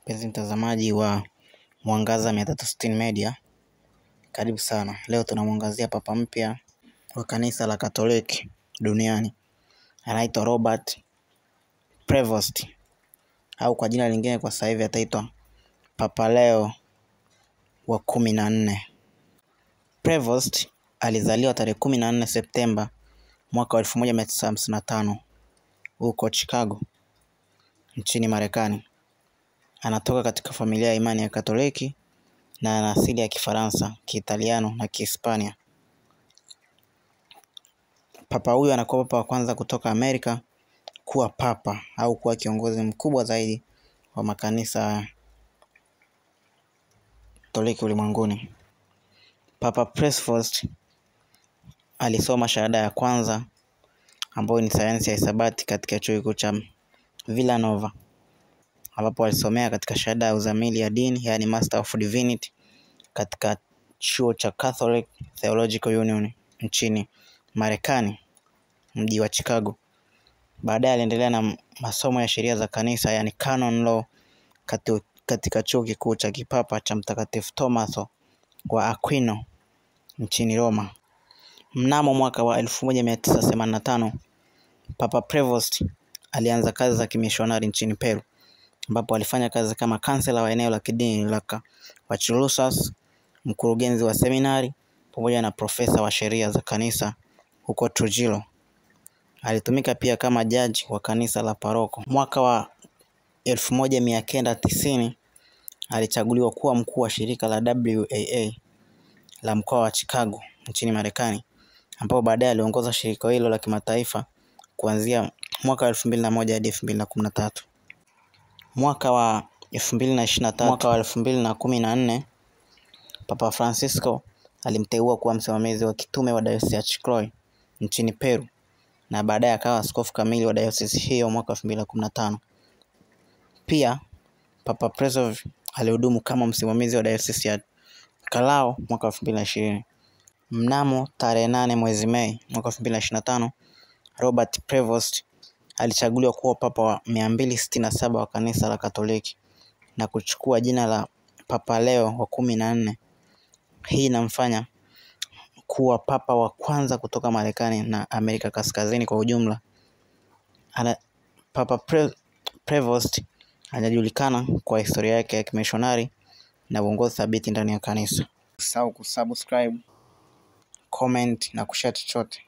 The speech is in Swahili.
Mpenzi mtazamaji wa Mwangaza 360 Media, karibu sana. Leo tunamwangazia papa mpya wa kanisa la Katoliki duniani. Anaitwa Robert Prevost, au kwa jina lingine kwa sasa hivi ataitwa Papa Leo wa 14. Prevost alizaliwa tarehe 14 Septemba mwaka 1955 huko Chicago nchini Marekani. Anatoka katika familia ya imani ya Katoliki na ana asili ya Kifaransa, Kiitaliano na Kihispania. Papa huyu anakuwa papa wa kwanza kutoka Amerika kuwa papa au kuwa kiongozi mkubwa zaidi wa makanisa Katoliki ulimwenguni. Papa Prevost alisoma shahada ya kwanza ambayo ni sayansi ya hisabati katika chuo kikuu cha Villanova, ambapo alisomea katika shahada ya uzamili ya dini, yani Master of Divinity, katika chuo cha Catholic Theological Union nchini Marekani, mji wa Chicago. Baadaye aliendelea na masomo ya sheria za kanisa, yani Canon Law, katika chuo kikuu cha kipapa cha Mtakatifu Tomaso wa Aquino nchini Roma. Mnamo mwaka wa 1985 Papa Prevost alianza kazi za kimishonari nchini Peru, ambapo alifanya kazi kama kansela wa eneo la kidini la Huachulusas, mkurugenzi wa seminari pamoja na profesa wa sheria za kanisa huko Trujillo. Alitumika pia kama jaji wa kanisa la paroko. Mwaka wa 1990 alichaguliwa kuwa mkuu wa shirika la WAA la mkoa wa Chicago nchini Marekani, ambapo baadaye aliongoza shirika hilo la kimataifa kuanzia mwaka 2001 hadi 2013. Mwaka wa 2023, mwaka wa 2014, Papa Francisco alimteua kuwa msimamizi wa kitume wa dayosisi ya Chiclayo nchini Peru, na baadaye akawa askofu kamili wa dayosisi hiyo mwaka 2015. Pia Papa Prevost alihudumu kama msimamizi wa dayosisi ya Callao mwaka 2020. Mnamo tarehe 8 mwezi Mei mwaka 2025, Robert Prevost alichaguliwa kuwa papa wa 267 wa kanisa la Katoliki na kuchukua jina la Papa Leo wa 14. Hii inamfanya kuwa papa wa kwanza kutoka Marekani na Amerika Kaskazini kwa ujumla. Papa Prevost anajulikana kwa historia yake ya kimishonari na uongozi thabiti ndani ya kanisa. Usisahau kusubscribe, comment na kushare chochote.